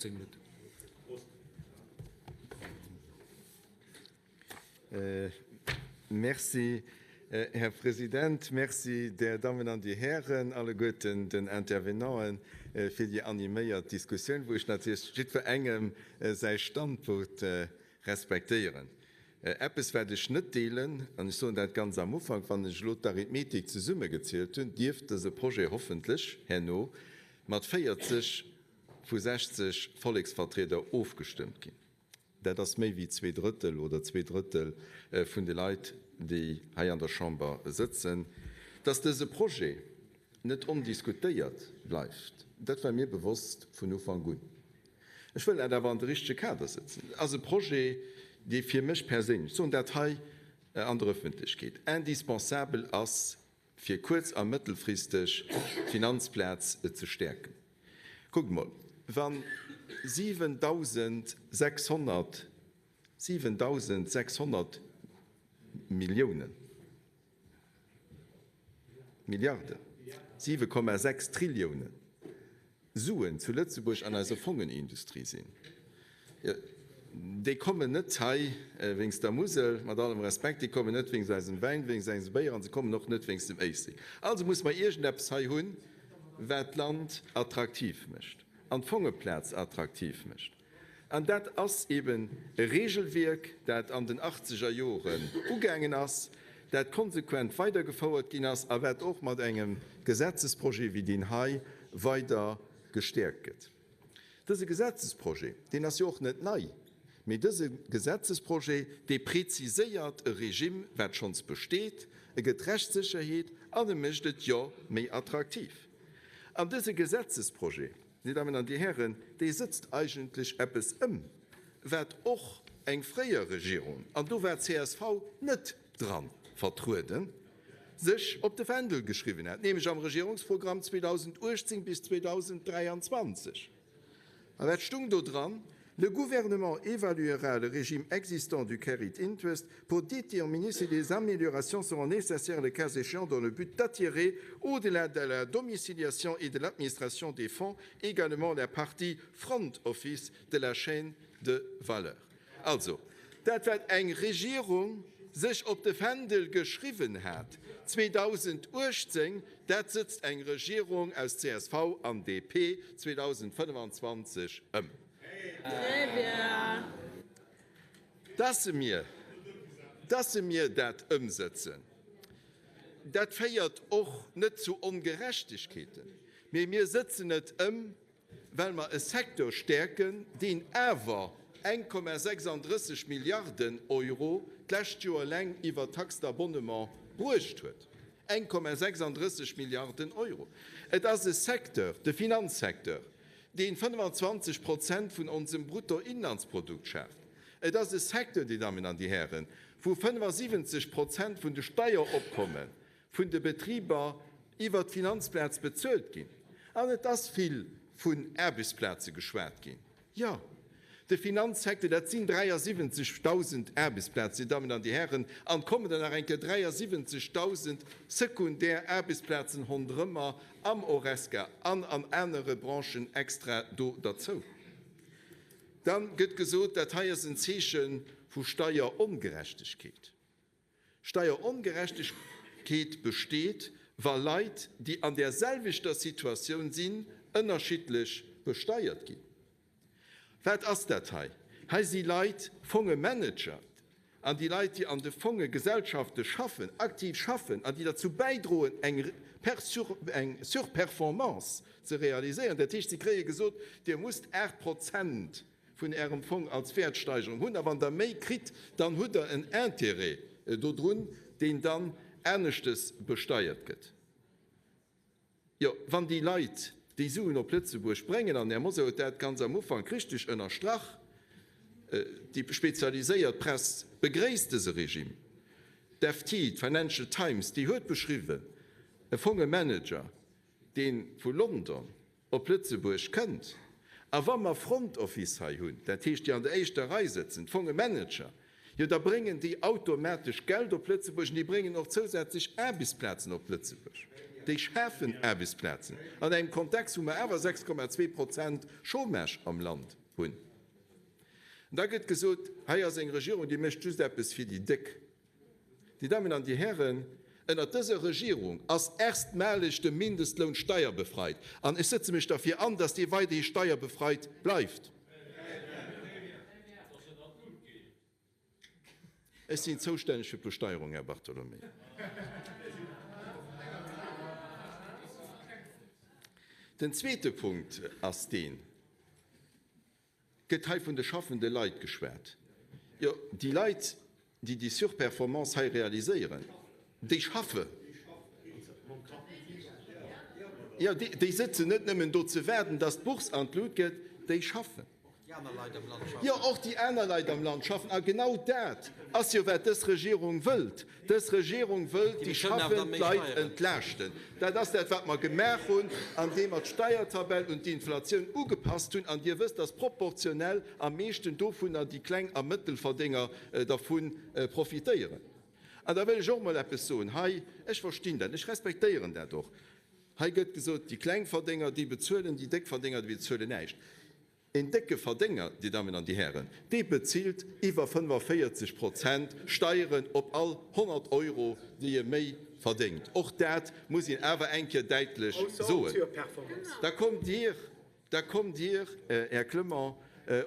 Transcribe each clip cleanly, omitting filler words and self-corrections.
15 Minutten. Merci, Här President. Merci där Dammen an Dir Hären, alleguerten den Intervenanten, fir déi animéiert Diskussioun, wou ech natierlech jiddwerengem säi Standpunkt respektéieren. Eppes, wat ech net deelen, an ech soen dat ganz am Ufank, Wann ech elo d'Arithmetik zesummegezielt hunn, dierft dëse Projet hoffentlech herno mat 40 vu 60 Volleksvertrieder ofgestëmmt ginn. Dat ass méi wéi zweedrëttel oder zweedrëttel vun de Leit, déi hei an der Chamber sëtzen. Dass dëse Projet net ondiskutéiert bleift, dat war mir bewosst vun Ufank un. Ech wëll dat awer an de richtege Kader sëtzen. Et ass e Projet, dee fir mech perséinlech, ech soen dat hei an der Öffentlechkeet, indispensabel ass, fir kuerz a mëttelfristeg d'Finanzplaz ze stäerken. Kuckt emol, wa 7.600, 7.600 Milliounen, Milliarden, 7,6 Trilliounen Suen zu Lëtzebuerg an eiser Fongenindustrie sinn, jo, déi kommen net hei wéinst der Musel, mat allem Respekt, déi kommen net wéinst eisem Wäin, wéinst eisem Béier an se kommen och net wéinst dem Éislek. Also muss mer iergendeppes hei hunn, wat d'Land attraktiv mécht an d'Fongeplaz attraktiv mécht. An dat ass eben e Regelwierk, dat an den achtzeger Joren ugaangen ass, dat konsequent weidergefouert ginn ass a wat och mat engem Gesetzesprojet wéi deen hei weider gestäerkt gëtt. Dëse Gesetzesprojet, deen ass jo och net nei, mee dëse Gesetzesprojet, dee preziséiert e Regime, wat schonns besteet, e gëtt Rechtssécherheet an e mécht et jo méi attraktiv. An dëse Gesetzesprojet, Dir Dammen an Dir Hären, dee sëtzt eigentlech eppes ëm, wat och eng fréier Regierung, an do war csv net dra vertrueden, sech op de Fändel geschriwwen hat, nämlech am Regierungsprogramm 2018 bis 2023. A wat stung do dran? Le Gouvernement évaluera le régime existant du carried interest pour déterminer si des améliorations seront nécessaires le cas échéant dans le but d'attirer, au-delà de la domiciliation et de l'administration des fonds, également la partie front office de la chaîne de valeur. Also, dat wat eng Regierung sech op de Fändel geschriwwen hat 2018, dat sëtzt eng Regierung aus csv an DP 2025 ëm. Dass se mir, dass se mir dat ëmsëtzen, dat féiert och net zu Ongerechtegkeeten, mee mir sëtzen et ëm, well mer e Secteur stäerken, deen awer 1,36 Milliarden Euro d'lescht Joer eleng iwwer d'Taxe d'abonnement bruecht huet. 1,36 Milliarden Euro! Et ass e Secteur, de Finanzsecteur, dee 25 Prozent vun onsem Bruttoinlandsprodukt schaaft. Et ass e Secteur, Dir Dammen an Dir Hären, wou 75 Prozent vun de Steieropkomme vun de Betriber iwwert d'Finanzplaz bezuelt ginn. An et ass vill vun Aarbechtsplaze geschwat ginn. Jo, de Finanzsecteur, dat sinn 73.000 Aarbechtsplazen, Dir Dammen an Dir Hären, an et kommen der nach eng Kéier 73.000 sekundär Aarbechtsplazen hondrëmmer am Horesca an an anere Branchen extra do derzou. Da gëtt gesot, dat hei ass en Zeeche vu Steierongerechtegkeet. Steierongerechtegkeet besteet, wa Leit, déi an där selwechter Situatioun sinn, ënnerschiddlech besteiert ginn. Wat ass dat hei? Hei si Leit, Fongemanager, an déi Leit, déi an de Fongegesellschafte schaffen, aktiv schaffen an déi derzou bäidroen, eng Surperformance ze realiséieren. Dat heescht, si kréie gesot, Dir musst 8 Prozent vun Ärem Fong als Wäertsteigerung hunn, a wann Der méi kritt, dann hutt Der en Intérêt dodrun, deen dann aneschtes besteiert gëtt. Jo, wann déi Leit déi Suen op Lëtzebuerg bréngen, an den Här Mosar huet dat ganz am Ufank richteg ënnerstrach, déi spezialiséiert Press begréisst dëse Regime, d'FT, d'Financial Times, déi huet beschriwwen, e Fongemanager, dee vu London op Lëtzebuerg kënnt, a wa mer Front Office hei hunn, dat heescht déi an der éischter Rei sëtzen, d'Fongemanager, jo da bréngen déi automatesch Geld op Lëtzebuerg an déi bréngen och zousätzlech Aarbechtsplazen op Lëtzebuerg. Déi schafen Aarbechtsplazen an engem Kontext, wou mer awer 6,2 Prozent Chômage am Land hunn. An da gëtt gesot, hei ass eng Regierung, déi mécht just eppes fir déi Déck. Dir Dammen an Dir Hären, ënnert dëser Regierung ass erstmaleg de Mindestloun steierbefreit. An ech sëtze mech derfir an, dass dee weiderhi steierbefreit bleift. Ech sinn zoustänneg fir d'Besteierung, Här Bartolomé. Den zweete Punkt ass deen, Gëtt hei vun de schaffende Leit geschwat? Jo, déi Leit, déi déi Surperformance hei realiséieren, déi schaffen. Jo, déi sëtzen net nëmmen do ze waarden, dass d'Bourse an d'Lut gëtt, déi schaffen. Jo, och déi aner Leit am Land schaffen. A genau dat ass jo, wat dës Regierung wëllt. Dës Regierung wëllt déi schaffend Leit entlaaschten. Dat ass dat, wat mer gemaach hunn, andeem mer d'Steiertabell un d'Inflatioun ugepasst hunn. An Dir wësst, dass proportionell am meeschten dovunner déi Kleng a Mëttelverdénger dervu profitéieren. An da wëll ech och emol eppes soen hei, Ech verstinn dat, ech respektéieren dat och. Hei gëtt gesot, déi Klengverdénger, déi bezuelen, déi Déckverdénger, déi bezuelen näischt. Een décke Verdénger, Dir Dammen an Dir Hären, dee bezilt iwwer 45 Prozent Steieren op all 100 Euro, déi e méi verdéngt. Och dat muss een awer eng Kéier däitlech soen. Da kommt Dir, da kommt Dir, Här Clement,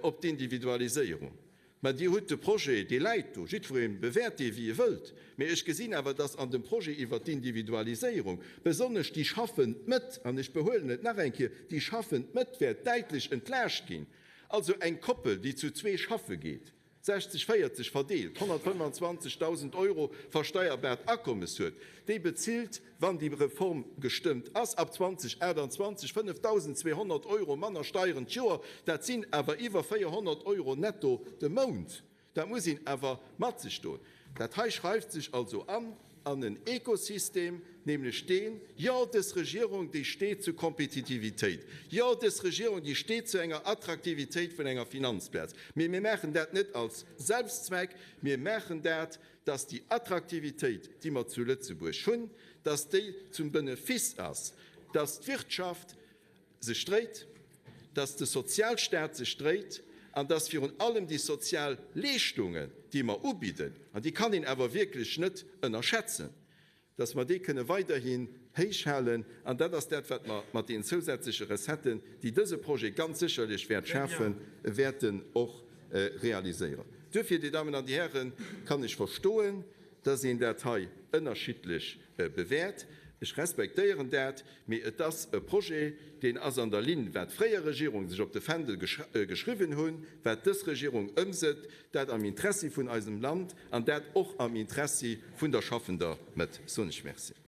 op d'Individualiséierung. Mä Dir hutt de Projet, dee läit do, jiddweree bewäert dee wéi e wëllt, mä ech gesinn awer, dass an dem Projet iwwert d'Individualiséierung besonnesch déi schaffend Mëtt, an ech behuelen et nach eng Kéier, déi schaffend Mëtt wäert däitlech entlaascht ginn. Also eng Koppel, déi zu zwee schaffe geet, 60, 40 verdeelt, 125.000 Euro versteierbaart Akommes huet, déi bezilt, wann déi Reform gestëmmt ass, ab 2028 5.200 Euro manner Steieren d'Joer. Dat sinn awer iwwer 400 Euro netto de Mount. Dat muss een awer mat sech doen. Dat hei schreift sech also an an en Ekosystem, nämlech deen, Jo, dës Regierung, déi steet zu Kompetitivitéit. Jo, dës Regierung, déi steet zu enger Attraktivitéit vun enger Finanzplaz. Mee mir maachen dat net als Selbstzweck, mir maachen dat, dass déi Attraktivitéit, déi mer zu Lëtzebuerg hunn, dass déi zum Benefiss ass, dass d'Wirtschaft sech dréit, dass de Sozialstaat sech dréit an dass virun allem déi sozial Leeschtungen, déi mer ubidden, an déi kann een awer wierklech net ënnerschätzen, dass mer déi kënne weiderhin héich halen. An dat ass dat, wat mer mat deenen zousätzleche Recetten, déi dëse Projet ganz sécherlech wäert schafen, wäerten och realiséieren. Duerfir, Dir Dammen an Dir Hären, kann ech verstoen, dass een dat hei ënnerschiddlech bewäert. Ech respektéieren dat, mee et ass e Projet, deen ass an der Linn, wat fréier Regierunge sech op de Fändel geschriwwen hunn, wat dës Regierung ëmsëtzt, dat am Interessi vun eisem Land an dat och am Interessi vun der schaffender Mëtt, soen ech Merci.